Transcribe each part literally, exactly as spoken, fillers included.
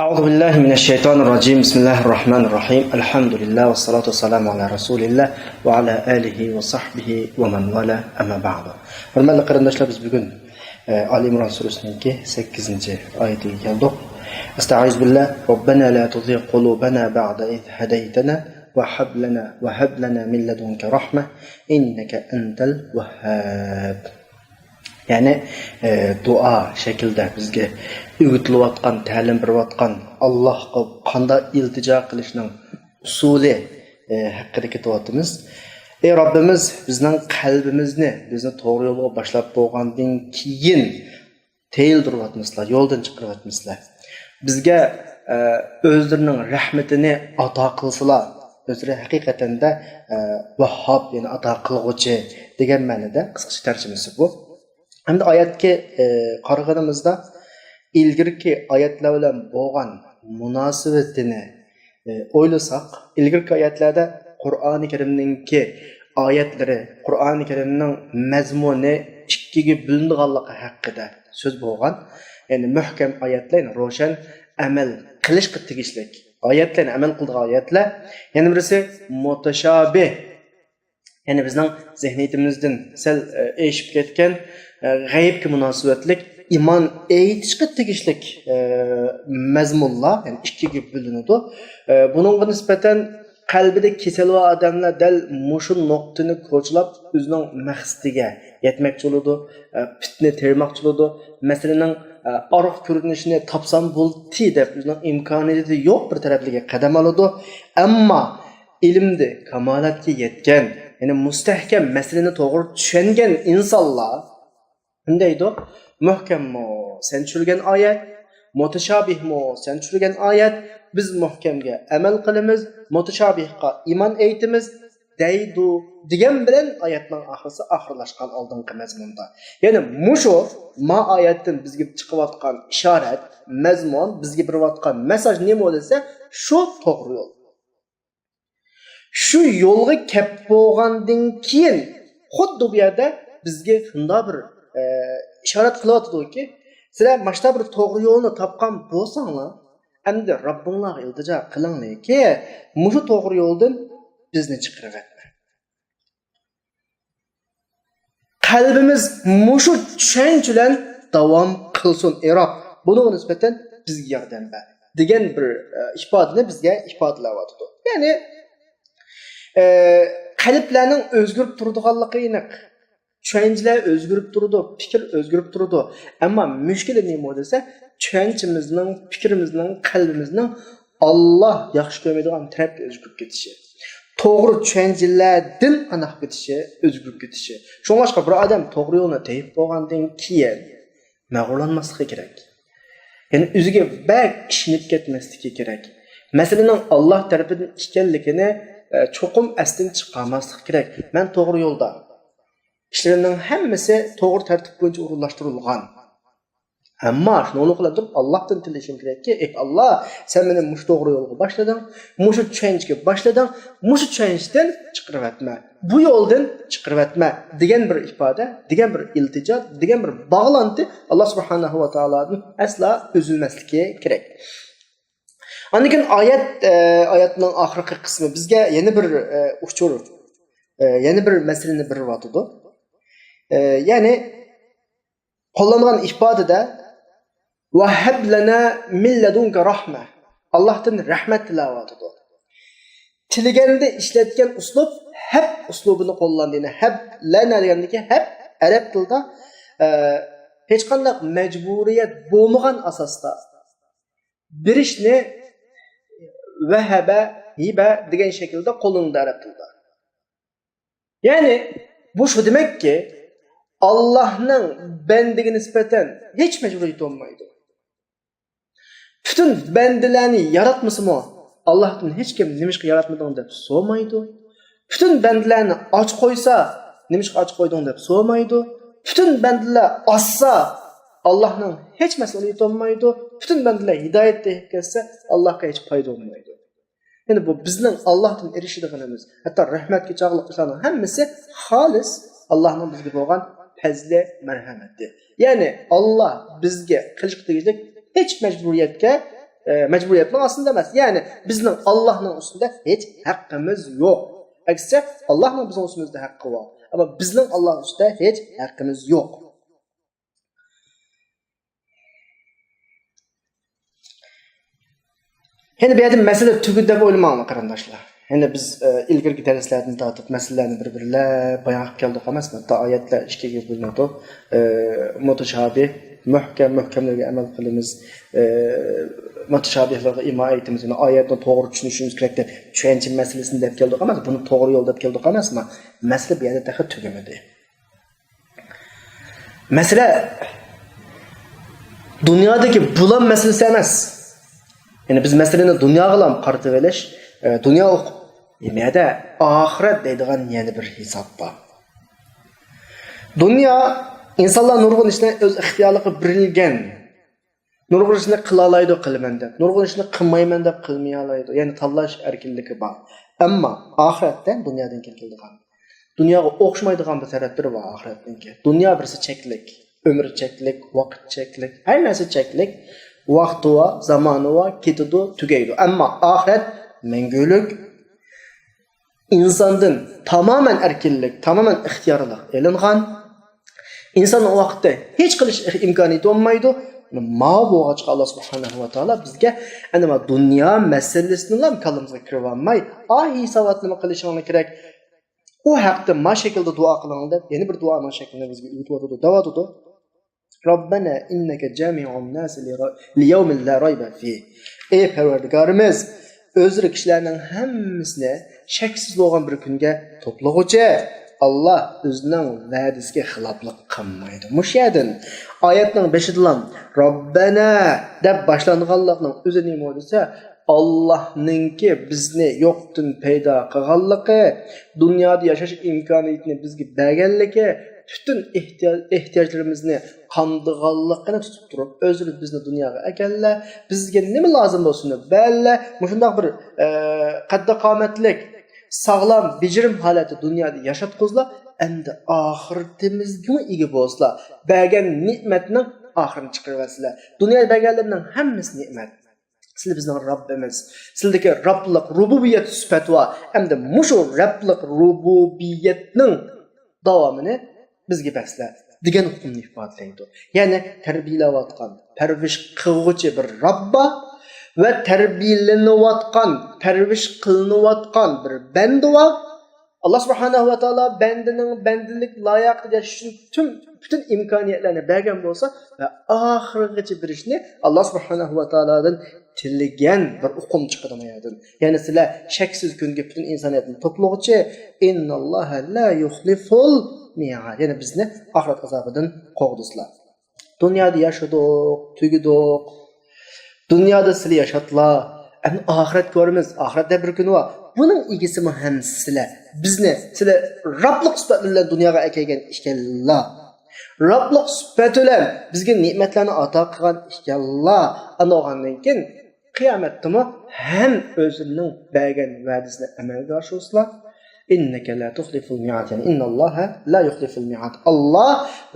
أعوذ بالله من الشيطان الرجيم. بسم الله الرحمن الرحيم. الحمد لله والصلاة والسلام على رسول الله وعلى آله وصحبه ومن والاه. أما بعد. Hörmətli qardaşlar, biz bugün e, Ali İmran surəsinin səkkizinci ayətinə gəldik. أستعيذ بالله. ربنا لا تزغ قلوبنا بعد إذ هديتنا وهب لنا وهب لنا من لدنك رحمة إنك أنت الوهاب. يەنى ئە، دۇئا شەكلىدە بىزگە ئۆگىتىلىۋاتقان، تەلىم بېرىۋاتقان، ئاللاھقا قانداق ئىلتىجا قىلىشنىڭ ئۇسۇلى ئە، ھەققىدە كېتىۋاتىمىز. ئەي رەببىمىز، بىزنىڭ قەلبىمىزنى، بىزنى توغرا يولغا باشلاپ بولغاندىن كېيىن تېيىلدۈرۈۋاتمىسىلا، يولدىن چىقىرىۋاتمىسىلا. بىزگە ئە، ئۆزلىرىنىڭ رەھمىتىنى ئاتا قىلسىلا، ئۆزلىرى ھەقىقەتەندە ئە، ۋاھھاب، يەنى ئاتا قىلغۇچى دېگەن مەنىدە قىسقىچە تەرجىمىسى بۇ. ئەمدى ئايەتكە ئە، قارىغىنىمىزدا ئىلگىرىكى ئايەتلەر بىلەن بولغان مۇناسىۋىتىنى ئە، ئويلىساق، ئىلگىرىكى ئايەتلەردە قۇرئانى كەرىمنىڭكى ئايەتلىرى، قۇرئانى كەرىمنىڭ مەزمۇنى ئىككىگە بۆلۈنىدىغانلىقى ھەققىدە سۆز بولغان. يەنى مۇھكەم ئايەتلەر، يەنى روشەن ئەمەل قىلىشقا تېگىشلىك ئايەتلەر، يەنى ئەمەل قىلىدىغان ئايەتلەر. يەنە بىرسى مۇتەشابىھ، يەنى بىزنىڭ زېھنىيىتىمىزدىن سەل ئە، ئېشىپ كەتكەن ئە، غەيىبكە مۇناسىۋەتلىك ئىمان ئېيتىشقا تېگىشلىك ئە، مەزمۇنلار، يەنى ئىككىگە بۆلۈنىدۇ. ئە، بۇنىڭغا نىسبەتەن قەلبىدە كېسەل بار ئادەملەر دەل مۇشۇ نۇقتىنى كوچىلاپ ئۆزىنىڭ مەقسىتىگە يەتمەكچى بولىدۇ. ئە، پىتنە تېرىماقچى بولىدۇ. مەسىلىنىڭ ئە، ئارقا كۆرۈنۈشىنى تاپسام بولدى دەپ ئۆزىنىڭ ئىمكانىيىتى يوق بىر تەرەپلىككە قەدەم ئالىدۇ. ئەمما ئىلىمدە كامالەتكە يەتكەن، يەنى مۇستەھكەم مەسىلىنى توغرا چۈشەنگەن ئىنسانلار نېمە دەيدۇ؟ مۇھكەممۇ سەن چۈشۈرگەن ئايەت، مۇتەشابىھمۇ سەن چۈشۈرگەن ئايەت، بىز مۇھكەمگە ئەمەل قىلىمىز، مۇتەشابىھقا ئىمان ئېيتىمىز دەيدۇ دېگەن بىلەن ئايەتنىڭ ئاخىرىسى ئاخىرلاشقان ئالدىنقى مەزمۇندا. يەنى مۇشۇ ما ئايەتتىن بىزگە چىقىۋاتقان ئىشارەت، مەزمۇن، بىزگە بېرىۋاتقان مېساژ نېمە دېسە، شۇ توغرا يول. شۇ يولغا كەپ بولغاندىن كېيىن، خۇددى بۇ يەردە بىزگە شۇنداق بىر ئە، ئىشارەت قىلىۋاتىدۇكى، سىلەر ماشتا بىر توغرا يولنى تاپقان بولساڭلار، ئەمدى رەببىڭلارغا ئىلتىجا قىلىڭلاركى، مۇشۇ توغرا يولدىن بىزنى چىقىرىۋەتمە. قەلبىمىز مۇشۇ چۈشەنچە بىلەن داۋام قىلسۇن، ئەي رەب، بۇنىڭغا نىسبەتەن بىزگە ياردەم بەر، دېگەن بىر ئە، ئىپادىنى بىزگە ئىپادىلەۋاتىدۇ. يەنى ئە، قەلبلەرنىڭ ئۆزگىرىپ تۇرىدىغانلىقى ئېنىق. چۈشەنچىلەر ئۆزگىرىپ تۇرىدۇ، پىكىر ئۆزگىرىپ تۇرىدۇ. ئەمما مۈشكۈلى نېمە دېسە، چۈشەنچىمىزنىڭ، پىكرىمىزنىڭ، قەلبىمىزنىڭ ئاللا ياخشى كۆرمەيدىغان تەرەپكە ئۆزگىرىپ كېتىشى، توغرا چۈشەنچىلەردىن قانداق كېتىشى، ئۆزگىرىپ كېتىشى. شۇڭلاشقا بىر ئادەم توغرا يولنى تېپىپ بولغاندىن كېيىن مەغرۇرلانماسلىقى كېرەك. يەنى ئۆزىگە بەك ئىشىنىپ كەتمەسلىكى كېرەك. مەسىلىنىڭ ئاللا تەرىپىدىن ئىكەنلىكىنى ئە، چوقۇم ئەستىن چىقارماسلىقى كېرەك. مەن توغرا يولدا. ئىشلىرىمنىڭ ھەممىسى توغرا تەرتىپ بويىچە ئورۇنلاشتۇرۇلغان. ئەمما شۇنىڭلىق بىلەن تۇرۇپ ئاللاھتىن تىلىشىم كېرەككى، ئەي ئاللا، سەن مېنى مۇشۇ توغرا يولغا باشلىدىڭ، مۇشۇ چۈشەنچىگە باشلىدىڭ، مۇشۇ چۈشەنچتىن چىقىرىۋەتمە، بۇ يولدىن چىقىرىۋەتمە، دېگەن بىر ئىپادە، دېگەن بىر ئىلتىجا، دېگەن بىر باغلانتى ئاللا سۇبھانەھۇ ۋە تائالادىن ئەسلا ئۈزۈلمەسلىكى كېرەك. ئاندىن كېيىن ئايەت، ئە، ئايەتنىڭ ئاخىرقى قىسمى بىزگە يەنە بىر ئە، ئۇچۇر، ئە، يەنە بىر مەسىلىنى بېرىۋاتىدۇ. ئە، يەنى قوللانغان ئىپادىدە «ۋەھەب لەنا مىن لەدۇنكە رەھمە»، ئاللاھتىن رەھمەت تىلەۋاتىدۇ. تىلىگەندە ئىشلەتكەن ئۇسلۇب ھەب ئۇسلۇبىنى قوللاندى. يەنى ھەب لەنا دېگەندىكى ھەب ئەرەب تىلىدا ئە، ھېچقانداق مەجبۇرىيەت بولمىغان ئاساستا بېرىشنى ۋەھەبە، ھىبە دېگەن شەكىلدە قوللىنىدۇ ئەرەب تىلىدا. يەنى بۇ شۇ دېمەككى، ئاللاھنىڭ بەندىگە نىسبەتەن ھېچ مەجبۇرىيىتى بولمايدۇ. پۈتۈن بەندىلەرنى ياراتمىسىمۇ، ئاللاھتىن ھېچكىم نېمىشقا ياراتمىدىڭ دەپ سورىمايدۇ. پۈتۈن بەندىلەرنى ئاچ قويسا، نېمىشقا ئاچ قويدۇڭ دەپ سورىمايدۇ. پۈتۈن بەندىلەر ئازسا، ئاللاھنىڭ ھېچ مەسئۇلىيىتى بولمايدۇ. پۈتۈن بەندىلەر ھىدايەتتە كەتسە، ئاللاھقا ھېچ پايدا بولمايدۇ. يەنى بۇ بىزنىڭ ئاللاھتىن ئېرىشىدىغىنىمىز، ھەتتا رەھمەتكە چاغلىق ئىشلارنىڭ ھەممىسى خالىس ئاللاھنىڭ بىزگە بولغان پەزلى، مەرھەمىتى. يەنى ئاللا بىزگە قىلىشقا تېگىشلىك ھېچ مەجبۇرىيەتكە ئە، مەجبۇرىيەتنىڭ ئاستىدا ئەمەس. يەنى بىزنىڭ ئاللاھنىڭ ئۈستىدە ھېچ ھەققىمىز يوق. ئەكسىچە، ئاللاھنىڭ بىزنىڭ ئۈستىمىزدە ھەققى بار. ئەمما بىزنىڭ ئاللاھ ئۈستىدە ھېچ ھەققىمىز يوق. يەنى بۇ يەردە مەسىلە تۈگىدى دەپ ئويلىماڭلار، قېرىنداشلار. يەنى بىز، ئە، ئىلگىرىكى دەرسلەردىن تارتىپ مەسىلىلەرنى بىر-بىرلەپ بايان قىلىپ كەلدۇق ئەمەسمۇ؟ ھەتتا ئايەتلەر ئىككىگە بۆلۈنىدۇ. ئە، مۇتەشابىھ، مۇھكەم، مۇھكەملىرىگە ئەمەل قىلىمىز. ئە، مۇتەشابىھلارغا ئىما ئېيتىمىز. يەنى ئايەتنى توغرا چۈشىنىشىمىز كېرەك دەپ چۈشەنچە مەسىلىسىنى دەپ كەلدۇق ئەمەس، بۇنى توغرا يول دەپ كەلدۇق ئەمەسمۇ؟ مەسىلە بۇ يەردە تېخى تۈگىمىدى. مەسىلە دۇنيادىكى بۇلام مەسىلىسى ئەمەس. يەنى بىز مەسىلىنى دۇنياغىلا قارىتىۋېلىش، ئە، دۇنيا ئوق-، نېمە يەردە ئاخىرەت دەيدىغان يەنە بىر ھېساب بار. دۇنيا ئىنسانلار نۇرغۇن ئىشنى ئۆز ئىختىيارلىقى بېرىلگەن. نۇرغۇن ئىشنى قىلالايدۇ قىلىمەن دەپ، نۇرغۇن ئىشنى قىلمايمەن دەپ قىلمىيالايدۇ. يەنى تاللاش ئەركىنلىكى بار. ئەمما ئاخىرەتتە دۇنيادىن كېلىدىغان، دۇنياغا ئوخشىمايدىغان بىر تەرەپلىرى بار ئاخىرەتنىڭكى. دۇنيا بىرسى چەكلىك، ئۆمۈر چەكلىك، ۋاقىت چەكلىك، ھەر نەرسە چەكلىك. ۋاقتى بار، زامانى بار، كېتىدۇ، تۈگەيدۇ. ئەمما ئاخىرەت مەڭگۈلۈك. ئىنساندىن تامامەن ئەركىنلىك، تامامەن ئىختىيارلىق ئېلىنغان. ئىنساننىڭ ئۇ ۋاقىتتا ھېچ قىلىش ئىمكانىيىتى بولمايدۇ. ماۋۇ بولغاچقا، ئاللا سۇبھانەھۇ ۋە تائالا بىزگە ئەنە ما دۇنيا مەسىلىسىنىلا كاللىمىزغا كىرىۋالماي، ئا ھېسابات نېمە قىلىشىڭلار كېرەك، ئۇ ھەقتە ما شەكىلدە دۇئا قىلىڭ دەپ، يەنە بىر دۇئانىڭ شەكلىنى بىزگە ئۆگىتىۋاتىدۇ، دەۋاتىدۇ. ربنا إنك جامع الناس لر-، ليوم لا ريب فيه. ئەي پەرۋەردىگارىمىز، ئۆزلىرى كىشىلەرنىڭ ھەممىسىنى شەكسىز بولغان بىر كۈنگە توپلىغۇچى. ئاللا ئۆزىنىڭ ۋەدىسىگە خىلاپلىق قىلمايدۇ. مۇشۇ يەردىن ئايەتنىڭ بېشىدىلا ربنا دەپ باشلانغانلىقنىڭ ئۆزى نېمە دېسە، ئاللانىڭكى بىزنى يوقتىن پەيدا قىلغانلىقى، دۇنيادا ياشاش ئىمكانىيىتىنى بىزگە بەرگەنلىكى، پۈتۈن ئېھتىياج-، ئېھتىياجلىرىمىزنى قاندىغانلىقىنى تۇتۇپ تۇرۇپ، ئۆزلىرى بىزنى دۇنياغا ئەكەللە، بىزگە نېمە لازىم بولسا شۇنى بەرلە، مۇشۇنداق بىر، ئە، قەددى قامەتلىك، ساغلام، بېجىرىم ھالەتتە دۇنيادا ياشاتقۇزلا، ئەمدى ئاخىرىتىمىزگىمۇ ئىگە بولسىلا، بەرگەن نېمەتنىڭ ئاخىرىنى چىقىرىۋەتسىلە. دۇنيادا بەرگەنلىرىنىڭ ھەممىسى نېمەت. سىلى بىزنىڭ رەببىمىز. سىلىدىكى رەبلىق رۇبۇبىيەت سۈپەت بار. ئەمدى مۇشۇ رەبلىق رۇبۇبىيەتنىڭ داۋامىنى بىزگە بەرسىلە دېگەن ئۇقۇمنى ئىپادىلەيدۇ. يەنى تەربىيەلەۋاتقان، پەرۋىش قىلغۇچى بىر رەب بار ۋە تەربىيەلىنىۋاتقان، پەرۋىش قىلىنىۋاتقان بىر بەندە بار. ئاللا سۇبھانەھۇ ۋە تائالا بەندىنىڭ بەندىلىك لايىقىدا ياشاش ئۈچۈن پۈتۈن، پۈتۈن ئىمكانىيەتلەرنى بەرگەن بولسا ۋە ئاخىرغىچە بېرىشنى ئاللا سۇبھانەھۇ ۋە تائالادىن تىلىگەن بىر ئۇقۇم چىقىدۇ مۇ يەردىن. يەنى سىلەر شەكسىز كۈنگە پۈتۈن ئىنسانىيەتنى توپلىغۇچى، إن الله لا يخلف الميعاد. يەنى بىزنى ئاخىرەت ئازابىدىن قوغدىسىلا. دۇنيادا ياشىدۇق، تۈگىدۇق. دۇنيادا سىلى ياشاتلا. ئەمدى ئاخىرەتكە بارىمىز. ئاخىرەتتە بىر كۈنى بار. بۇنىڭ ئىگىسىمۇ ھەم سىلە. بىزنى سىلە رابلىق سۈپەت بىلەن دۇنياغا ئەكەلگەن ئىكەنلا. رابلىق سۈپەت بىلەن بىزگە نېمەتلەرنى ئاتا قىلغان ئىكەنلا. ئانا بولغاندىن كېيىن قىيامەتتىمۇ ھەم ئۆزىنىڭ بەرگەن ۋەدىسىنى ئەمەلگە ئاشۇرسىلا. إنك لا تخلف الميعاد، يەنى إن الله لا يخلف الميعاد. ئاللا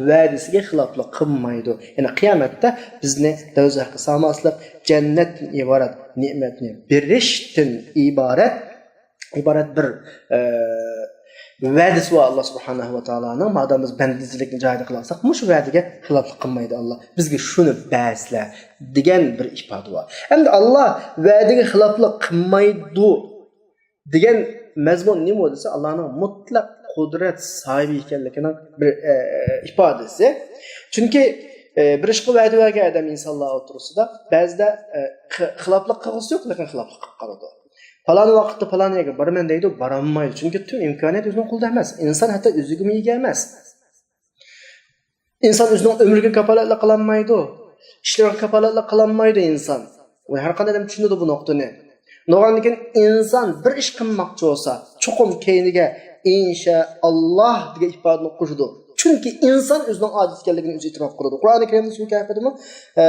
ۋەدىسىگە خىلاپلىق قىلمايدۇ. يەنى قىيامەتتە بىزنى دوزاخقا سالماسلىق، جەننەتتىن ئىبارەت نېمەتنى بېرىشتىن ئىبارەت، ئىبارەت بىر، ئە، ۋەدىسى بار ئاللا سۇبھانەھۇ ۋە تائالانىڭ. مادام بىز بەندىلىكنى جايىدا قىلالساق، مۇشۇ ۋەدىگە خىلاپلىق قىلمايدۇ ئاللا. بىزگە شۇنى بەرسىلە دېگەن بىر ئىپادە بار. ئەمدى ئاللا ۋەدىگە خىلاپلىق قىلمايدۇ دېگەن مەزمۇن نېمە دېسە، ئاللانىڭ مۇتلەق قۇدرەت ساھىبى ئىكەنلىكىنىڭ بىر، ئە، ئىپادىسى. چۈنكى، ئە، بىر ئىشقا ۋەدە بەرگەن ئادەم ئىنسانلار ئوتتۇرىسىدا بەزىدە، ئە، خ-، خىلاپلىق قىلغۇسى يوق، لېكىن خىلاپلىق قىلىپ قالىدۇ. پالان ۋاقىتتا پالان يەرگە بارىمەن دەيدۇ، بارالمايدۇ. چۈنكى پۈتۈن ئىمكانىيەت ئۆزىنىڭ قولىدا ئەمەس. ئىنسان ھەتتا ئۆزىگىمۇ ئىگە ئەمەس. ئىنسان ئۆزىنىڭ ئۆمرىگە كاپالەتلىك قىلالمايدۇ. ئىشلىرىغا كاپالەتلىك قىلالمايدۇ ئىنسان. ۋە ھەر قانداق ئادەم چۈشىنىدۇ بۇ نۇقتىنى. نوغاندىن كېيىن ئىنسان بىر ئىش قىلماقچى بولسا، چوقۇم كەينىگە ئىنشائاللا دېگەن ئىپادىنى قوشىدۇ. چۈنكى ئىنسان ئۆزىنىڭ ئاجىز ئىكەنلىكىنى ئۆزى ئېتىراپ قىلىدۇ. قۇرئانى كەرىمدە سۈرە كەھفىدىمۇ، ئە،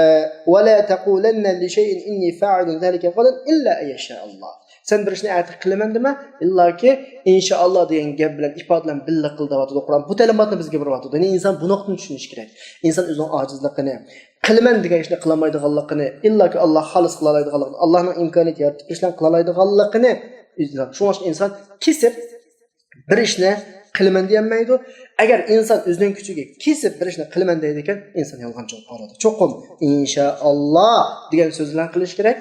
ولا تقولن لشيء إني فاعل ذلك غدا إلا أن يشاء الله. سەن بىر ئىشنى ئەتە قىلىمەن دېمە، ئىللاكى ئىنشائاللا دېگەن گەپ بىلەن، ئىپادە بىلەن بىللە قىل دەۋاتىدۇ قۇرئان. بۇ تەلىماتنى بىزگە بېرىۋاتىدۇ. يەنى ئىنسان بۇ نۇقتىنى چۈشىنىشى كېرەك. ئىنسان ئۆزىنىڭ ئاجىزلىقىنى، قىلىمەن دېگەن ئىشنى قىلالمايدىغانلىقىنى، ئىللاكى ئاللا خالىس قىلالايدىغانلىقىنى، ئاللانىڭ ئىمكانىيىتى يارىتىپ ئىشلارنى قىلالايدىغانلىقىنى، شۇڭلاشقا ئىنسان كېسىپ بىر ئىشنى قىلىمەن دېيەلمەيدۇ. ئەگەر ئىنسان ئۆزىنىڭ كۈچىگە كېسىپ بىر ئىشنى قىلىمەن دەيدىكەن، ئىنسان يالغانچى بولۇپ قالىدۇ. چوقۇم ئىنشائاللا دېگەن سۆز بىلەن قىلىش كېرەك.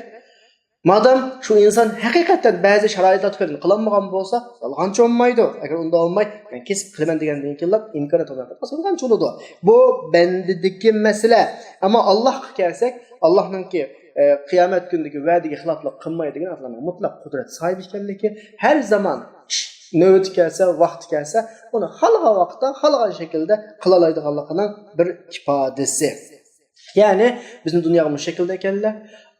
مادام شۇ ئىنسان ھەقىقەتەن بەزى شارائىتلار تۈپەيلىدىن قىلالمىغان بولسا، يالغانچى بولمايدۇ. ئەگەر ئۇنداق بولماي، مەن كېسىپ قىلىمەن دېگەندىن كېيىنلا ئىمكانىيەت بولغان يالغانچى بولىدۇ. بۇ بەندىدىكى مەسىلە. ئەمما ئاللاھقا كەلسەك، ئاللاھنىڭكى، ئە، قىيامەت كۈنىدىكى ۋەدىگە خىلاپلىق قىلمايدىغان، ئاللاھنىڭ مۇتلەق قۇدرەت ساھىبى ئىكەنلىكى، ھەر زامان ئىش نۆۋىتى كەلسە، ۋاقتى كەلسە، ئۇنى خالىغان ۋاقىتتا، خالىغان شەكىلدە قىلالايدىغانلىقىنىڭ بىر ئىپادىسى. يەنى بىزنى دۇنياغا مۇشۇ شەكىلدە ئەكەلدى.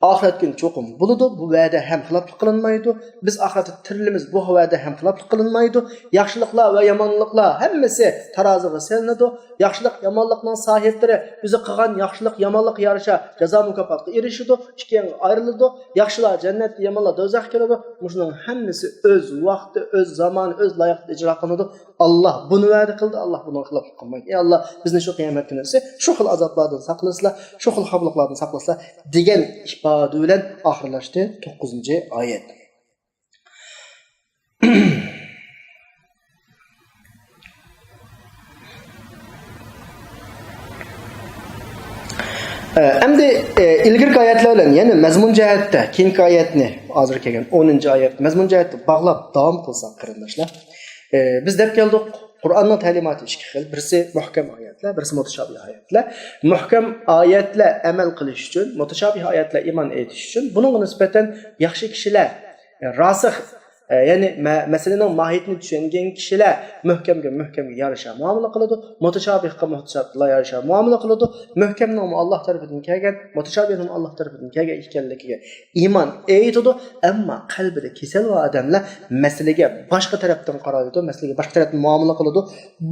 ئاخىرەت كۈنى چوقۇم بولىدۇ. بۇ ۋەدە ھەم خىلاپلىق قىلىنمايدۇ. بىز ئاخىرەتتە تىرىلىمىز. بۇ ۋەدە ھەم خىلاپلىق قىلىنمايدۇ. ياخشىلىقلار ۋە يامانلىقلار ھەممىسى تارازىغا سېلىنىدۇ. ياخشىلىق، يامانلىقنىڭ ساھىبلىرى ئۆزى قىلغان ياخشىلىق، يامانلىققا يارىشا جازا مۇكاپاتقا ئېرىشىدۇ، ئىككى يانغا ئايرىلىدۇ. ياخشىلار جەننەتكە، يامانلار دوزاخقا كىرىدۇ. مۇشۇنىڭ ھەممىسى ئۆز ۋاقتى، ئۆز زامانى، ئۆز لايىقىدا ئىجرا قىلىنىدۇ. ئاللا بۇنى ۋەدە قىلدى، ئاللا بۇنىڭغا خىلاپلىق قىلمايدۇ. ئەي ئاللا، بىزنى شۇ قىيامەت كۈنىسى شۇ خىل ئازابلاردىن ساقلىسىلا، شۇ خىل خاپىلىقلاردىن ساقلىسىلا، دېگەن ئىپادە بىلەن ئاخىرلاشتى توققۇزىنچى ئايەت. ئە، ئەمدى، ئە، ئىلگىرىكى ئايەتلەر بىلەن يەنە مەزمۇن جەھەتتە كېيىنكى ئايەتنى، ھازىر كەلگەن ئونىنچى ئايەت، مەزمۇن جەھەتتە باغلاپ داۋام قىلساق، قېرىنداشلار. ئە، بىز دەپ كەلدۇق، قۇرئاننىڭ تەلىماتى ئىككى خىل، بىرسى مۇھكەم ئايەتلەر، بىرسى مۇتىشابىھ ئايەتلەر. مۇھكەم ئايەتلەر ئەمەل قىلىش ئۈچۈن، مۇتىشابىھ ئايەتلەر ئىمان ئېيتىش ئۈچۈن، بۇنىڭغا نىسبەتەن ياخشى كىشىلەر، ئە، راسىخ، ئە، يەنى مە-، مەسىلىنىڭ ماھىيىتىنى چۈشەنگەن كىشىلەر مۇھكەمگە مۇھكەمگە يارىشا مۇئامىلە قىلىدۇ، مۇتىشابىھقا مۇتىشابىھقا يارىشا مۇئامىلە قىلىدۇ. مۇھكەمنىڭمۇ ئاللا تەرىپىدىن كەلگەن، مۇتىشابىھنىڭمۇ ئاللا تەرىپىدىن كەلگەن ئىكەنلىكىگە ئىمان ئېيتىدۇ، ئەمما قەلبىدە كېسەل بار ئادەملەر مەسىلىگە باشقا تەرەپتىن قارايدۇ، مەسىلىگە باشقا تەرەپتىن مۇئامىلە قىلىدۇ.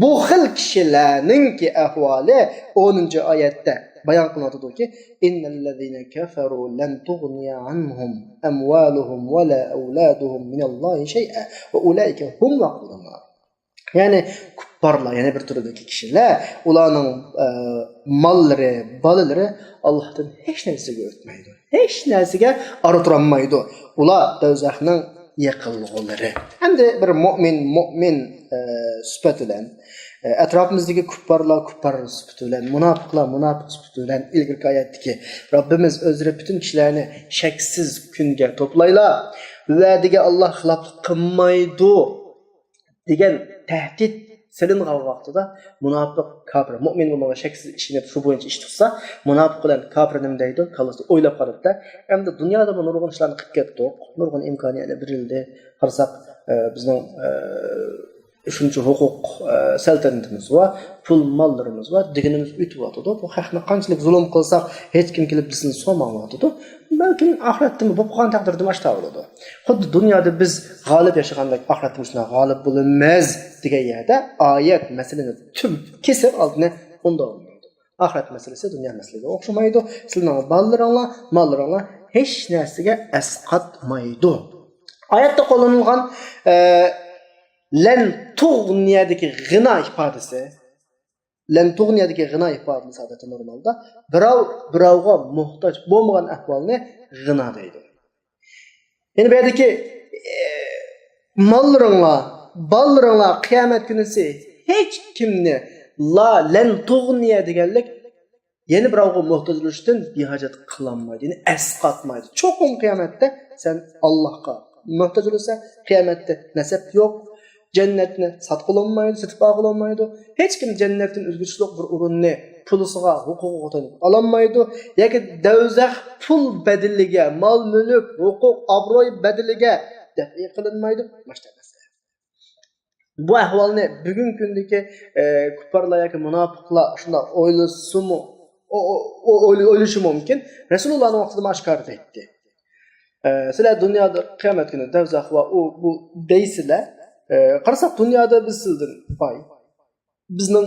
بۇ خىل كىشىلەرنىڭكى ئەھۋالى ئونىنچى ئايەتتە بايان قىلىنىۋاتىدۇكى، إن الذين كفروا لن تغني عنهم أموالهم ولا أولادهم من الله شيئا وأولئك هم وقود النار. يەنى كۇپپارلار، يەنى بىر تۈردىكى كىشىلەر، ئۇلارنىڭ، ئە، ماللىرى، بالىلىرى ئاللاھتىن ھېچ نەرسىگە ئۆتمەيدۇ. ھېچ نەرسىگە ئارا تۇرالمايدۇ. ئۇلار دوزاخنىڭ يېقىلغۇلىرى. ئەمدى بىر مۆمىن، مۆمىن، ئە، سۈپەت بىلەن، ئە، ئەتراپىمىزدىكى كۇپپارلار كۇپپار سۈپىتى بىلەن، مۇناپىقلار مۇناپىق سۈپىتى بىلەن ئىلگىرىكى ئايەتتىكى رەببىمىز ئۆزلىرى پۈتۈن كىشىلەرنى شەكسىز كۈنگە توپلايلا، ۋەدىگە ئاللا خىلاپلىق قىلمايدۇ دېگەن تەھدىت سېلىنغان ۋاقتىدا مۇناپىق، كاپىر، مۆمىن بۇنىڭغا شەكسىز ئىشىنىپ، شۇ بويىچە ئىش تۇتسا، مۇناپىق بىلەن كاپىر نېمە دەيدۇ؟ كاللىسىدا ئويلاپ قارىدى-دە، ئەمدى دۇنيادىمۇ نۇرغۇن ئىشلارنى قىلىپ كەتتۇق، نۇرغۇن ئىمكانىيەتلەر بېرىلدى. قارىساق، ئە، بىزنىڭ، ئە، شۇنچە ھوقۇق، ئە، سەلتەنىتىمىز بار، پۇل ماللىرىمىز بار، دېگىنىمىز ئۆتۈۋاتىدۇ. بۇ ھەقنى قانچىلىك زۇلۇم قىلساق، ھېچكىم كېلىپ بىزنى سورىمايۋاتىدۇ. بەلكىم ئاخىرەتتىمۇ بولۇپ قالغان تەقدىردىمۇ ئاشتا بولىدۇ. خۇددى دۇنيادا بىز غالىب ياشىغاندەك ئاخىرەتتىمۇ شۇنداق غالىب بولىمىز دېگەن يەردە ئايەت مەسىلىنى تۈپ كېسىپ ئالدىنى ئۇنداۋالمايدۇ. ئاخىرەت مەسىلىسى دۇنيا مەسىلىسىگە ئوخشىمايدۇ. سىلىنىڭ بالىلىرىڭلار، ماللىرىڭلار ھېچ نەرسىگە ئەسقاتمايدۇ. ئايەتتە قوللىنىلغان، ئە، لەن تۇغنىيەدىكى غىنا ئىپادىسى، لەن تۇغنىيەدىكى غىنا ئىپادىسى ئادەتتە نورمالدا بىراۋ بىراۋغا موھتاج بولمىغان ئەھۋالنى غىنا دەيدۇ. يەنى بۇ يەردىكى، ئە، ماللىرىڭلار، بالىلىرىڭلار قىيامەت كۈنىسى ھېچ كىمنى لا لەن تۇغنىيە دېگەنلىك يەنە بىراۋغا موھتاج بولۇشتىن بىھاجەت قىلالمايدۇ، يەنى ئەسقاتمايدۇ. چوقۇم قىيامەتتە سەن ئاللاھقا موھتاج بولىسەن، قىيامەتتە نەسەب يوق، جەننەتنى ساتقىلى بولمايدۇ، سېتىپ ئالغىلى بولمايدۇ. ھېچكىم جەننەتتىن ئۆزگىچىلىك بىر ئورۇننى پۇلىسىغا، ھوقۇقىغا تايىنىپ ئالالمايدۇ. ياكى دوزاخ پۇل بەدىلىگە، مال-مۈلۈك، ھوقۇق، ئابرۇي بەدىلىگە دەپئى قىلىنمايدۇ. ماشۇنداق مەسىلە. بۇ ئەھۋالنى بۈگۈنكى كۈندىكى، ئە، كۇپپارلار ياكى مۇناپىقلار شۇنداق ئويلىسىمۇ، ئو-، ئو-، ئو-، ئويلىشى مۇمكىن. رەسۇلۇللانىڭ ۋاقتىدىمۇ ئاشكارا دەيتتى. ئە، سىلەر دۇنيادا قىيامەت كۈنى دوزاخ ۋە ئۇ، بۇ دەيسىلەر. ئە، قارىساق دۇنيادا بىز سىلىدىن باي. بىزنىڭ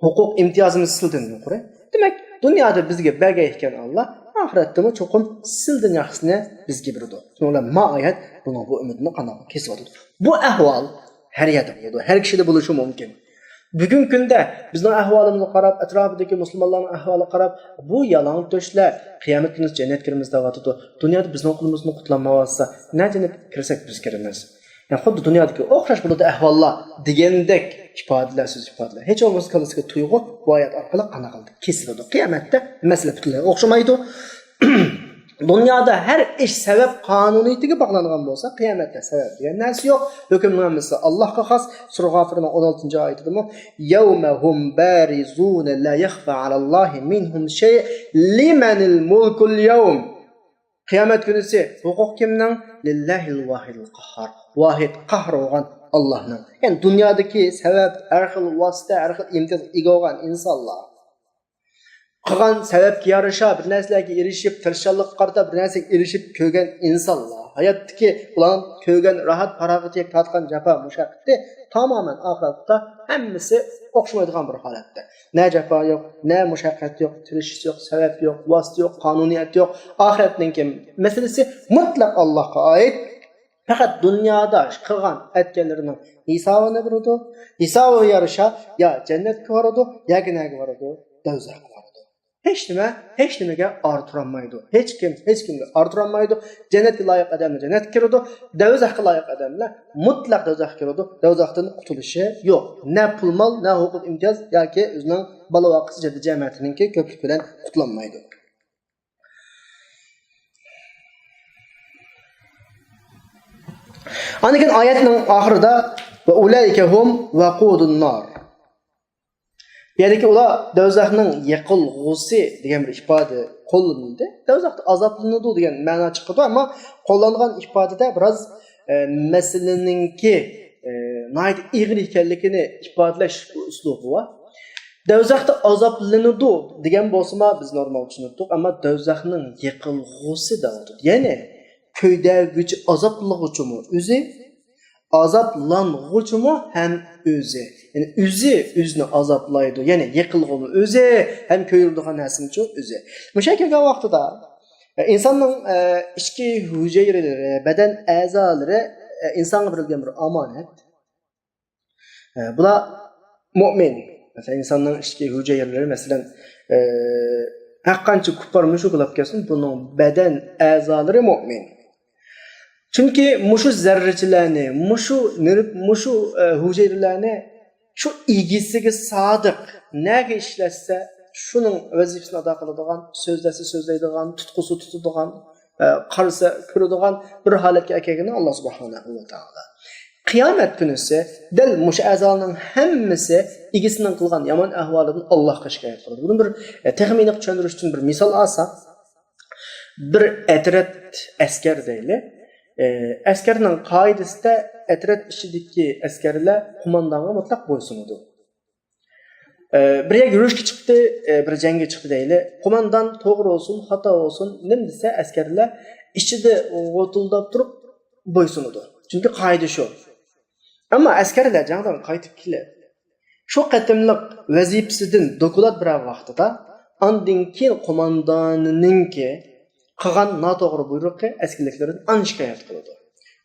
ھوقۇق ئىمتىيازىمىز سىلىدىن يۇقىرى. دېمەك، دۇنيادا بىزگە بەرگەن ئىكەن ئاللا، ئاخىرەتتىمۇ چوقۇم سىلدىن ياخشىسىنى بىزگە بېرىدۇ. شۇنىڭ بىلەن ما ئايەت بۇنىڭ بۇ ئۈمىدىنى قانداق كېسىۋاتىدۇ. بۇ ئەھۋال ھەر يەردە بولىدۇ، ھەر كىشىدە بولۇشى مۇمكىن. بۈگۈنكى كۈندە بىزنىڭ ئەھۋالىمىزغا قاراپ، ئەتراپىدىكى مۇسۇلمانلارنىڭ ئەھۋالىغا قاراپ، بۇ يالاڭ تۆشلەر قىيامەت كۈنى جەننەتكە كىرىمىز دەۋاتىدۇ. دۇنيادا بىزنىڭ قولىمىزدىن قۇتۇلالمايۋاتسا، نە جەننەتكە كىرسەك بىز كىرىمىز. يەنى خۇددى دۇنيادىكى ئوخشاش بولىدۇ ئەھۋاللار دېگەندەك ئىپادىلەر، سۆز ئىپادىلەر. ھېچ بولمىسا كاللىسىدىكى تۇيغۇ بۇ ئايەت ئارقىلىق قانداق قىلدى؟ كېسىلىدۇ. قىيامەتتە مەسىلە پۈتۈنلەي ئوخشىمايدۇ. دۇنيادا ھەر ئىش سەۋەب قانۇنىيىتىگە باغلانغان بولسا، قىيامەتتە سەۋەب دېگەن نەرسە يوق. ھۆكۈمنىڭ ھەممىسى ئاللاھقا خاس. سۈرە غافىرنىڭ ئون ئالتىنچى ئايىتىدىمۇ، يَوْمَ هُمْ بَارِزُونَ لَا يَخْفَى عَلَى اللَّهِ مِنْهُمْ شَيْءٌ لِمَنِ الْمُلْكُ الْيَوْمَ. قىيامەت كۈنىسى ھوقۇق كىمنىڭ؟ لِلَّهِ الْوَاحِدِ الْقَهَّارِ. ۋاھىد، قاھار بولغان ئاللاھنىڭ. يەنى دۇنيادىكى سەۋەب، ھەر خىل ۋاسىتە، ھەر خىل ئىمتىيازغا ئىگە بولغان ئىنسانلار قىلغان سەۋەبكە يارىشا بىر نەرسىلەرگە ئېرىشىپ، تىرىشچانلىققا قارىتا بىر نەرسىگە ئېرىشىپ كۆرگەن ئىنسانلار، ھاياتتىكى ئۇلار كۆرگەن راھەت، پاراغىتى، تارتقان جاپا، مۇشەققىتى تامامەن ئاخىرەتتە ھەممىسى ئوخشىمايدىغان بىر ھالەتتە. نە جاپا يوق، نە مۇشەققەت يوق، تىرىشىش يوق، سەۋەب يوق، ۋاسىتە يوق، قانۇنىيەت يوق. ئاخىرەتنىڭكى مەسىلىسى مۇتلەق ئاللاھقا ئائىت. پەقەت دۇنيادا قىلغان ئەتكەنلىرىنىڭ ھېسابىنى بېرىدۇ. ھېسابىغا يارىشا يا جەننەتكە بارىدۇ، ياكى نەگە بارىدۇ؟ دوزاخقا بارىدۇ. ھېچ نېمە، ھېچ نېمىگە ئارتۇرالمايدۇ. ھېچ كىم، ھېچ كىمگە ئارتۇرالمايدۇ. جەننەتكە لايىق ئادەملەر جەننەتكە كىرىدۇ. دوزاخقا لايىق ئادەملەر مۇتلەق دوزاخقا كىرىدۇ. دوزاختىن قۇتۇلۇشى يوق. نە پۇل مال، نە ھوقۇق ئىمتىياز ياكى ئۆزىنىڭ بالا ۋاقىت جەددىجەمەتىنىڭكى كۆپلۈكى بىلەن قۇتۇلالمايدۇ. ئاندىن كېيىن ئايەتنىڭ ئاخىرىدا، «ۋە ئۇلەئىكە ھۇم ۋەقۇدۇن نار.» بۇ يەردىكى ئۇلار دوزاخنىڭ يېقىلغۇسى دېگەن بىر ئىپادە قوللىنىلدى. دوزاختا ئازابلىنىدۇ دېگەن مەنا چىقىدۇ، ئەمما قوللانغان ئىپادىدە بىراز، ئە، مەسىلىنىڭكى، ئە، ناھايىتى ئېغىر ئىكەنلىكىنى ئىپادىلەش ئۇسلۇبى بار. دوزاختا ئازابلىنىدۇ دېگەن بولسىمۇ بىز نورمال چۈشىنىدۇق، ئەمما دوزاخنىڭ يېقىلغۇسى دەۋاتىدۇ. يەنى كۆيدۈرگۈچى، ئازابلىغۇچىمۇ ئۆزى، ئازابلانغۇچىمۇ ھەم ئۆزى. يەنى ئۆزى ئۆزىنى ئازابلايدۇ، يەنى يېقىلغۇمۇ ئۆزى، ھەم كۆيدۈرىدىغان نەرسىمۇ ئۆزى. مۇشۇ كەلگەن ۋاقتىدا، ئە، ئىنساننىڭ، ئە، ئىچكى ھۈجەيرىلىرى، بەدەن ئەزالىرى، ئە، ئىنسانغا بېرىلگەن بىر ئامانەت. ئە، بۇلار مۆمىن. مەسىلەن، ئىنساننىڭ ئىچكى ھۈجەيرىلىرى، مەسىلەن، ئە، ھەر قانچە كۇپپار مۇشرىك بولۇپ كەتسۇن، بۇنىڭ بەدەن ئەزالىرى مۆمىن. چۈنكى مۇشۇ زەررىچىلەرنى، مۇشۇ نېرۋ، مۇشۇ، ئە، ھۈجەيرىلەرنى شۇ ئىگىسىگە سادىق، نەگە ئىشلەتسە، شۇنىڭ ۋەزىپىسىنى ئادا قىلىدىغان، سۆزلەتسە سۆزلەيدىغان، تۇتقۇسى تۇتىدىغان، ئە، قارىسا كۆرىدىغان بىر ھالەتكە ئەكەلگىنى ئاللا سۇبھانەھۇ ۋە تائالا. قىيامەت كۈنىسى دەل مۇشۇ ئەزالارنىڭ ھەممىسى ئىگىسىنىڭ قىلغان يامان ئەھۋالىدىن ئاللاھقا شىكايەت قىلىدۇ. بۇنى بىر، ئە، تېخىي ئېنىق چۈشەندۈرۈش ئۈچۈن بىر مىسال ئالساق، بىر ئەترەت ئەسكەر دەيلى. ئە، ئەسكەرنىڭ قائىدىسىدە ئەترەت ئىچىدىكى ئەسكەرلەر قوماندانغا مۇتلەق بويسۇنىدۇ. ئە، بىر يەرگە يۈرۈشكە چىقتى، ئە، بىر جەڭگە چىقتى دەيلى. قوماندان توغرا بولسۇن، خاتا بولسۇن، نېمە دېسە ئەسكەرلەر ئىچىدە غوتۇلداپ تۇرۇپ بويسۇنىدۇ. چۈنكى قائىدە شۇ. ئەمما ئەسكەرلەر جەڭدىن قايتىپ كېلىپ، شۇ قېتىملىق ۋەزىپىسىدىن دوكلات بېرەر ۋاقتىدا، ئاندىن كېيىن قوماندانىنىڭكى قىلغان ناتوغرا بۇيرۇقى ئەسكەرلىكلىرىدىن ئاندىن شىكايەت قىلىدۇ.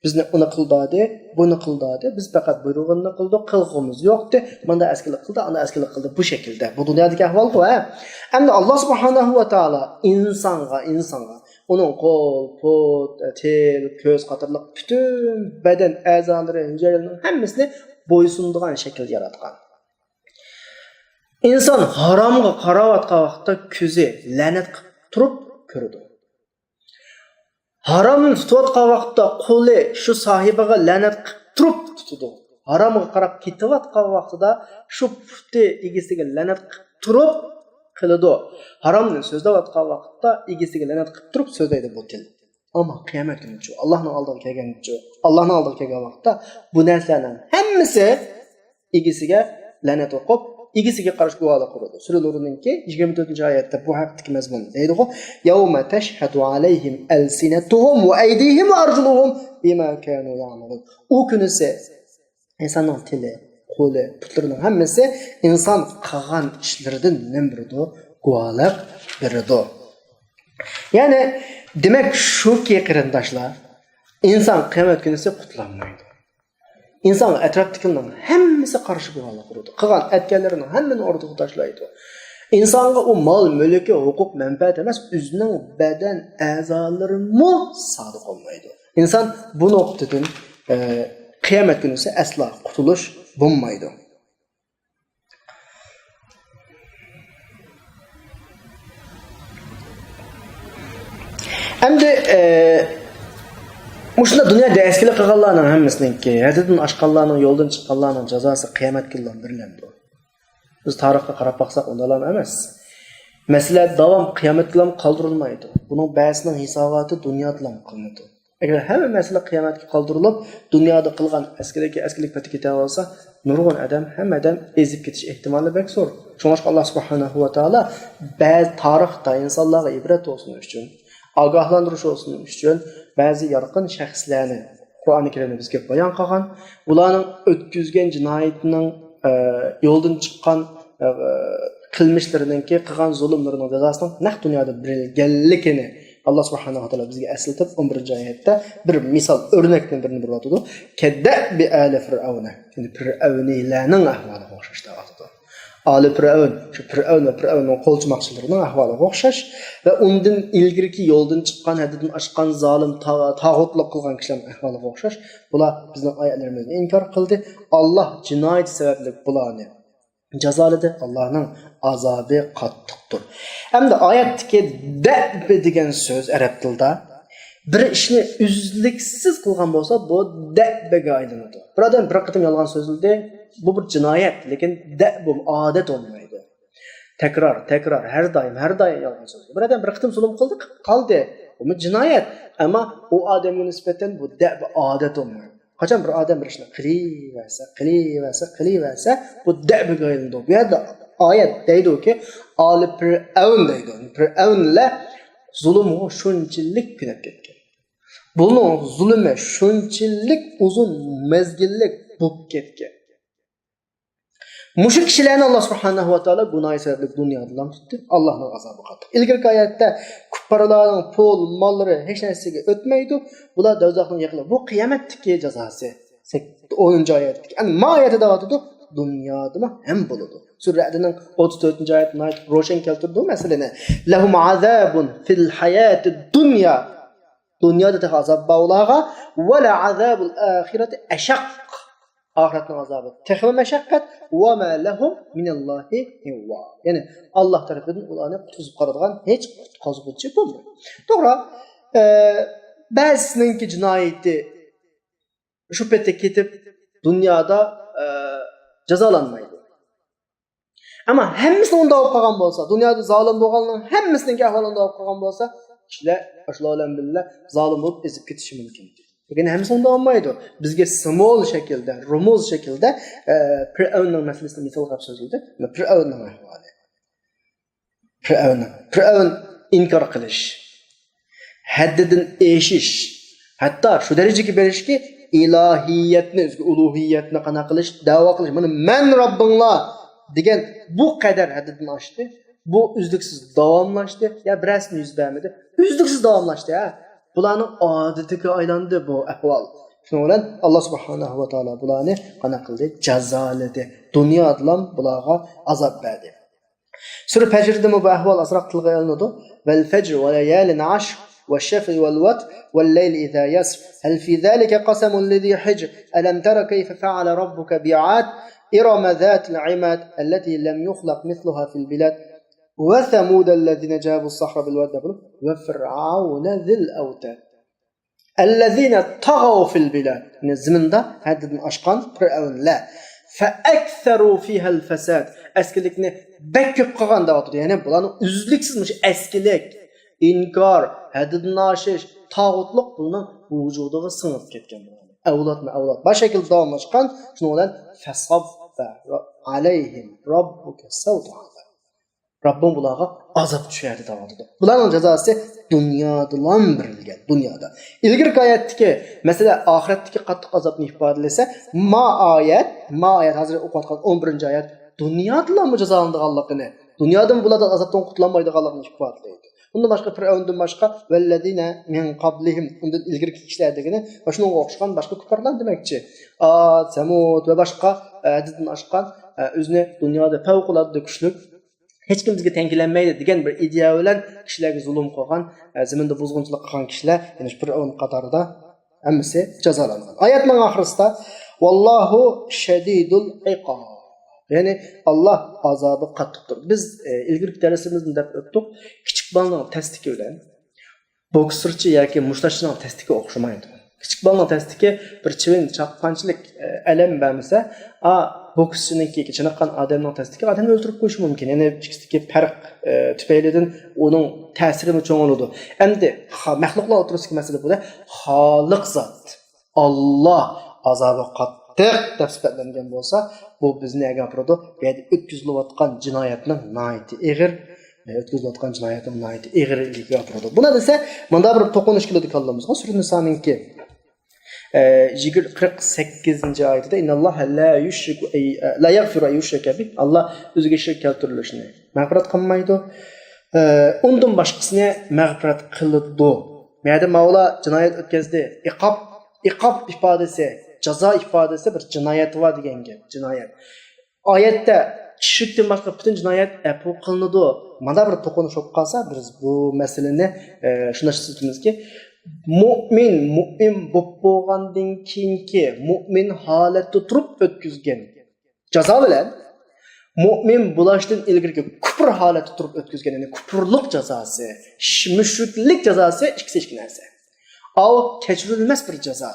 بىزنى ئۇنى قىلدادى، بۇنى قىلدادى، بىز پەقەت بۇيرۇغىنىنى قىلدۇق، قىلغۇمىز يوقتى، مۇندا ئەسكەرلىك قىلدى، ئاندا ئەسكەرلىك قىلدى، بۇ شەكىلدە. بۇ دۇنيادىكى ئەھۋالغۇ، ھە؟ ئەمدى ئاللا سۇبھانەھۇ ۋە تائالا ئىنسانغا، ئىنسانغا ئۇنىڭ قول، پۇت، تىل، كۆز قاتارلىق پۈتۈن بەدەن ئەزالىرى، ھۈجەيرىلىرىنىڭ ھەممىسىنى بويسۇنىدىغان شەكىلدە ياراتقان. ئىنسان ھارامغا قاراۋاتقان ۋاقىتتا كۆزى لەنەت قىلىپ تۇرۇپ كۆرىدۇ. ھارامنى تۇتۇۋاتقان ۋاقىتتا قولى شۇ ساھىبىغا لەنەت قىلىپ تۇرۇپ تۇتىدۇ. ھارامغا قاراپ كېتىۋاتقان ۋاقتىدا شۇ پۇتى ئىگىسىگە لەنەت قىلىپ تۇرۇپ قىلىدۇ. ھارامنى سۆزلەۋاتقان ۋاقىتتا ئىگىسىگە لەنەت قىلىپ تۇرۇپ سۆزلەيدۇ بۇ تىل. ئەمما قىيامەت كۈنىچۇ، ئاللاھنىڭ ئالدىغا كەلگەنچۇ، ئاللاھنىڭ ئالدىغا كەلگەن ۋاقىتتا بۇ نەرسىلەرنىڭ ھەممىسى ئىگىسىگە لەنەت ئوقۇپ، ئىگىسىگە قارشى گۇۋاھلىق قىلىدۇ. سۈرە نۇرنىڭكى يىگىرمە تۆتىنچى ئايەتتە بۇ ھەقتىكى مەزمۇن دەيدىغۇ، يَوْمَ تَشْهَدُ عَلَيْهِمْ أَلْسِنَتُهُمْ وَأَيْدِيهِمْ وَأَرْجُلُهُمْ بِمَا كَانُوا يَعْمَلُونَ. ئۇ كۈنىسى ئىنساننىڭ تىلى، قولى، پۇتلىرىنىڭ ھەممىسى ئىنسان قىلغان ئىشلىرىدىن نېمە بېرىدۇ؟ گۇۋاھلىق بېرىدۇ. يەنى، دېمەك شۇكى، قېرىنداشلار، ئىنسان قىيامەت كۈنىسى قۇتۇلالمايدۇ. ئىنسانغا ئەتراپتىكىلەرنىڭ ھەممىسى قارشى بولغانلىقى بولىدۇ. قىلغان ئەتكەنلىرىنىڭ ھەممىنى ئوردىغا تاشلايدۇ. ئىنسانغا ئۇ مال مۈلكى، ھوقۇق مەنپەئەت ئەمەس، ئۆزىنىڭ بەدەن ئەزالىرىمۇ سادىق بولمايدۇ. ئىنسان بۇ نۇقتىدىن، ئە، قىيامەت كۈنىسى ئەسلا قۇتۇلۇش بولمايدۇ. ئەمدى، ئە، مۇشۇنداق دۇنيادا ئەسكىلىك قىلغانلارنىڭ ھەممىسىنىڭكى، ھەددىدىن ئاشقانلارنىڭ، يولدىن چىققانلارنىڭ جازاسى قىيامەت كۈنىلا بېرىلىدۇ. بىز تارىخقا قاراپ باقساق، ئۇنداقلام ئەمەس. مەسىلە داۋام قىيامەتكىلا قالدۇرۇلمايدۇ. بۇنىڭ بەزىسىنىڭ ھېساباتى دۇنيادىلا قىلىنىدۇ. ئەگەر ھەممە مەسىلە قىيامەتكە قالدۇرۇلۇپ، دۇنيادا قىلغان ئەسكىلىكى ئەسكىلىك پېتى كېتىۋالسا، نۇرغۇن ئادەم، ھەممە ئادەم ئېزىپ كېتىش ئېھتىمالى بەك زور. شۇڭلاشقا ئاللا سۇبھانەھۇ ۋە تائالا بەزى تارىختا ئىنسانلارغا ئىبرەت بولسۇن ئۈچۈن، ئاگاھلاندۇرۇش بولسۇن ئۈچۈن بەزى يارقىن شەخسلەرنى قۇرئانى كەرىمدە بىزگە بايان قىلغان. ئۇلارنىڭ ئۆتكۈزگەن جىنايىتىنىڭ، ئە، يولدىن چىققان، ئە، قىلمىشلىرىنىڭكى، قىلغان زۇلۇملىرىنىڭ جازاسىنىڭ نەق دۇنيادا بېرىلگەنلىكىنى ئاللا سۇبھانەھۇ ۋە تائالا بىزگە ئەسلىتىپ، ئون بىرىنچى ئايەتتە بىر مىسال، ئۆرنەكنى بىرنى بېرىۋاتىدۇ. كەددەبى ئالى فىرئەۋنە، يەنى پىرئەۋنىيلەرنىڭ ئەھۋالىغا ئوخشاش دەۋاتىدۇ. ئالى پىرئەۋن، شۇ پىرئەۋن ۋە پىرئەۋننىڭ قولچىماقچىلىرىنىڭ ئەھۋالىغا ئوخشاش ۋە ئۇندىن ئىلگىرىكى يولدىن چىققان، ھەددىدىن ئاشقان، زالىم، تا-، تاغۇتلۇق قىلغان كىشىلەرنىڭ ئەھۋالىغا ئوخشاش. بۇلار بىزنىڭ ئايەتلىرىمىزنى ئىنكار قىلدى. ئاللا جىنايىتى سەۋەبلىك بۇلارنى جازالىدى. ئاللانىڭ ئازابى قاتتىقتۇر. ئەمدى ئايەتتىكى دەبى دېگەن سۆز ئەرەب تىلىدا بىر ئىشنى ئۈزلۈكسىز قىلغان بولسا، بۇ دەبىگە ئايلىنىدۇ. بىر ئادەم بىر قېتىم يالغان سۆزلىدى، بۇ بىر جىنايەت، لېكىن دەب بولم-، ئادەت بولمايدۇ. تەكرار، تەكرار، ھەر دائىم، ھەر دائىم يالغان سۆزلىدى. بىر ئادەم بىر قېتىم زۇلۇم قىلدى، قالدى. بۇمۇ جىنايەت. ئەمما ئۇ ئادەمگە نىسبەتەن بۇ دەب ئادەت بولمايدۇ. قاچان بىر ئادەم بىر ئىشنى قىلىۋەرسە، قىلىۋەرسە، قىلىۋەرسە، بۇ دەبىگە ئايلىنىدۇ. بۇ يەردە ئايەت دەيدۇكى، ئالى پىرئەۋن دەيدۇ. پىرئەۋنلەر زۇلۇمغا شۇنچىلىك كۆنۈپ كەتكەن. بۇنىڭ زۇلۇمى شۇنچىلىك ئۇزۇن مەزگىللىك بولۇپ كەتكەن. مۇشۇ كىشىلەرنى ئاللا سۇبھانەھۇ ۋە تائالا گۇناھى سەۋەبلىك دۇنيادىلا تۇتتى. ئاللانىڭ ئازابى قاتتىق. ئىلگىرىكى ئايەتتە كۇپپارلارنىڭ پۇل، ماللىرى ھېچ نەرسىگە ئۆتمەيدۇ. بۇلار دوزاخنىڭ يېقىنى. بۇ قىيامەتتىكى جازاسى. سەك-، ئونىنچى ئايەتتىكى. ئەمما ما ئايەتتە دەۋاتىدۇ، دۇنيادىمۇ ھەم بولىدۇ. سۈرە رەئدنىڭ ئوتتۇز تۆتىنچى ئايەتى ناھايىتى روشەن كەلتۈرىدۇ مەسىلىنى. لەھۇم ئازابۇن فىل ھاياتىد دۇنيا. دۇنيادا تېخى ئازاب بار ئۇلارغا. ۋە لە ئازابۇل ئاخىرەتى ئەشەق. ئاخىرەتنىڭ ئازابى تېخىمۇ مەشەققەت. ۋە مە لەھۇم مىنەللاھى مىن ۋاق. يەنى ئاللا تەرىپىدىن ئۇلارنى قۇتقۇزۇپ قالىدىغان ھېچ قۇتقۇزغۇچى بولمايدۇ. توغرا، ئە، بەزىسىنىڭكى جىنايىتى شۇ پېتى كېتىپ، دۇنيادا، ئە، جازالانمايدۇ. ئەمما ھەممىسى ئۇنداق بولۇپ قالغان بولسا، دۇنيادا زالىم بولغانلارنىڭ ھەممىسىنىڭكى ئەھۋالى ئۇنداق بولۇپ قالغان بولسا، كىشىلەر ئاشۇلار بىلەن بىللە زالىم بولۇپ ئېزىپ كېتىشى مۇمكىن. لېكىن ھەممىسى ئۇنداق بولمايدۇ. بىزگە سىمۋول شەكلىدە، رۇمۇز شەكلىدە، ئە، پىرئەۋننىڭ مەسىلىسىنى مىسالغا ئەپ سۆزلىدى. پىرئەۋننىڭ ئەھۋالى. پىرئەۋن. پىرئەۋن ئىنكار قىلىش، ھەددىدىن ئېشىش، ھەتتا شۇ دەرىجىگە بېرىشكى، ئىلاھىيەتنى، ئۆزىگە ئۇلۇھىيەتنى قانداق قىلىش، دەۋا قىلىش، مانا مەن رەببىڭلار دېگەن بۇ قەدەر ھەددىدىن ئاشتى. بۇ ئۈزلۈكسىز داۋاملاشتى. يا بىرەرسىنى يۈز بەرمىدى. ئۈزلۈكسىز داۋاملاشتى، ھە. بۇلارنىڭ ئادىتىگە ئايلاندى بۇ ئەھۋال. شۇنىڭ بىلەن ئاللا سۇبھانەھۇ ۋە تائالا بۇلارنى قانداق قىلدى؟ جازالىدى. دۇنيادىلا بۇلارغا ئازاب بەردى. سۈرە پەجردىمۇ بۇ ئەھۋال ئازراق تىلغا ئېلىنىدۇ. والفجر وليال عشر والشفع والوتر والليل إذا يسر هل في ذلك قسم لذي حجر ألم تر كيف فعل ربك بعاد إرم ذات العماد التي لم يخلق مثلها في البلاد وثمود الذين جابوا الصخر بالواد وفرعون ذي الأوتاد. ئەللەزىنە تەغەۋ فىل بىلاد. يەنى زېمىندا ھەددىدىن ئاشقان پىرئەۋنلەر. فەئەكسەرۇ فىھەل فەساد. ئەسكىلىكنى بەك كۆپ قىلغان دەۋاتىدۇ. يەنى بۇلارنىڭ ئۈزلۈكسىز مۇشۇ ئەسكىلىك، ئىنكار، ھەددىدىن ئاشىش، تاغۇتلۇق بۇلارنىڭ ۋۇجۇدىغا سىڭىپ كەتكەن. ئەۋلادمۇ ئەۋلاد. بار شەكىلدە داۋاملاشقان. شۇنىڭ بىلەن فەسەببە ئەلەيھىم رەببۇكە سەۋتە ئازاب. رەببىڭ بۇلارغا ئازاب چۈشۈردى دەۋاتىدۇ. بۇلارنىڭ جازاسى دۇنيادىلا بېرىلگەن، دۇنيادا. ئىلگىرىكى ئايەتتىكى مەسىلە ئاخىرەتتىكى قاتتىق ئازابنى ئىپادىلىسە، ما ئايەت، ما ئايەت، ھازىر ئوقۇۋاتقان ئون بىرىنچى ئايەت دۇنيادىلامۇ جازالىنىدىغانلىقىنى، دۇنيادىمۇ بۇلاردىن ئازابتىن قۇتۇلالمايدىغانلىقىنى ئىپادىلەيدۇ. ئۇندىن باشقا، پىرئەۋندىن باشقا، ۋەللەزىنە مىن قابلىھىم، ئۇندىن ئىلگىرىكى كىشىلەر دېگىنى شۇنىڭغا ئوخشىغان باشقا كۇپپارلار دېمەكچى. ئاد، سەمۇد ۋە باشقا، ئە، ھەددىدىن ئاشقان، ئە، ئۆزىنى دۇنيادا پەۋقۇلئاددە كۈچلۈك، ھېچكىم بىزگە تەڭ كېلەلمەيدۇ دېگەن بىر ئىدىيە بىلەن كىشىلەرگە زۇلۇم قىلغان، ئە، زېمىندا بۇزغۇنچىلىق قىلغان كىشىلەر، يەنى شۇ پىرئەۋن قاتارىدا ھەممىسى جازالانغان. ئايەتنىڭ ئاخىرىسىدا، ۋاللاھۇ شەدىدۇل ئىقاب. يەنى، ئاللا ئازابى قاتتىقتۇر. بىز، ئە، ئىلگىرىكى دەرسىمىزدە دەپ ئۆتتۇق، كىچىك بالىنىڭ تەستىكى بىلەن بوكسورچى ياكى مۇشتلاشچىنىڭ تەستىكى ئوخشىمايدۇ. كىچىك بالىنىڭ تەستىكى بىر چىۋىن چاققانچىلىك، ئە، ئەلەم بەرمىسە، ئا، بوكسچىنىڭكى، چېنىققان ئادەمنىڭ تەستىكى ئادەمنى ئۆلتۈرۈپ قويۇشى مۇمكىن. يەنى ئىككىسىدىكى پەرق، ئە، تۈپەيلىدىن ئۇنىڭ تەسىرىمۇ چوڭىيىدۇ. ئەمدى خا-، مەخلۇقلار ئوتتۇرىسىدىكى مەسىلە بۇ-دە، خالىق زات، ئاللا ئازابى قاتتىق دەپ سۈپەتلەنگەن بولسا، بۇ بىزنى نەگە ئاپىرىدۇ؟ بۇ يەردە ئۆتكۈزۈلۈۋاتقان جىنايەتنىڭ ناھايىتى ئېغىر، ئۆتكۈزۈلۈۋاتقان جىنايەتنىڭ ناھايىتى ئېغىرلىقىغا ئاپىرىدۇ. بۇنى دېسە، مۇنداق بىر توقۇنۇش كېلىدۇ كاللىمىزغا. سۈرە نىسانىڭكى، ئە، يىگىرمە، قىرىق سەككىزىنچى ئايىتىدە، «ئىنناللاھە لا يۇشرىكۇ، ئەي، ئە، لا يەغفىرۇ ئەن يۇشرەكە بىھ.» ئاللا ئۆزىگە شېرىك كەلتۈرۈلۈشنى مەغپىرەت قىلمايدۇ. ئە، ئۇندىن باشقىسىنى مەغپىرەت قىلىدۇ. بۇ يەردە ماۋۇلار جىنايەت ئۆتكەزدى. ئىقاب، ئىقاب ئىپادىسى، جازا ئىپادىسى بىر جىنايەت بار دېگەن گەپ، جىنايەت. ئايەتتە شىركتىن باشقا پۈتۈن جىنايەت ئەپۇ قىلىنىدۇ. مانا بىر توقۇنۇش بولۇپ قالسا، بىز بۇ مەسىلىنى، ئە، شۇنداق چۈشىنىمىزكى، مۇئمىن، مۇئمىن بولۇپ بولغاندىن كېيىنكى مۇئمىن ھالەتتە تۇرۇپ ئۆتكۈزگەن جازا بىلەن مۇئمىن بولۇشتىن ئىلگىرىكى كۇپر ھالەتتە تۇرۇپ ئۆتكۈزگەن، يەنى كۇپرلۇق جازاسى، ش-، مۇشرىكلىك جازاسى ئىككىسى ئىككى نەرسە. ئاۋۇ كەچۈرۈلمەس بىر جازا.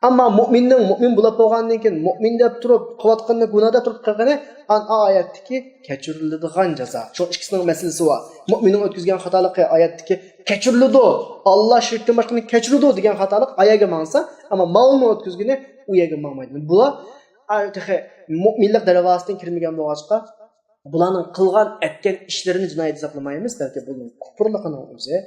ئەمما مۇئمىننىڭ مۇئمىن بولۇپ بولغاندىن كېيىن مۇئمىن دەپ تۇرۇپ قىلىۋاتقىنىنى گۇناھ دەپ تۇرۇپ قىلغىنى ئان-، ئا ئايەتتىكى كەچۈرۈلىدىغان جازا. شۇ ئىككىسىنىڭ مەسىلىسى بار. مۇئمىننىڭ ئۆتكۈزگەن خاتالىقى ئايەتتىكى كەچۈرۈلىدۇ، ئاللا شىركتىن باشقىنى كەچۈرىدۇ دېگەن خاتالىق ئايەگە ماڭسا، ئەمما ماۋۇنىڭ ئۆتكۈزگىنى ئۇ يەرگە ماڭمايدۇ. بۇلار، ئا، تېخى مۇئمىنلىق دەرۋازىسىدىن كىرمىگەن بولغاچقا، بۇلارنىڭ قىلغان، ئەتكەن ئىشلىرىنى جىنايەت ھېسابلىمايمىز، بەلكى بۇنىڭ كۇپۇرلۇقىنىڭ ئۆزى،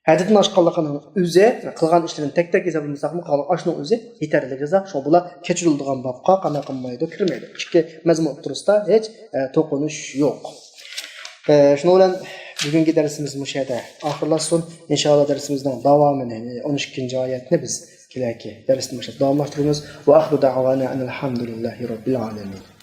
ھەددىدىن ئاشقانلىقىنىڭ ئۆزى، قىلغان ئىشلىرىنى تەك-تەك ھېسابلىمىساقمۇ، قالغان ئاشۇنىڭ ئۆزى يېتەرلىك جازا. شۇڭا بۇلار كەچۈرۈلىدىغان بابقا قانداق قىلمايدۇ، كىرمەيدۇ. چۈنكى مەزمۇن ئوتتۇرىسىدا ھېچ، ئە، توقۇنۇش يوق. ئە، شۇنىڭ بىلەن بۈگۈنكى دەرسىمىز مۇشۇ يەردە ئاخىرلاشسۇن. ئىنشائاللا دەرسىمىزنىڭ داۋامىنى، يەنى ئون ئىككىنچى ئايەتنى بىز كېلەكى دەرستىن باشلاپ داۋاملاشتۇرىمىز. ۋە ئاخىرۇ دەئۋانا ئەنىل ھەمدۇلىللاھى رەببىل ئالەمىن.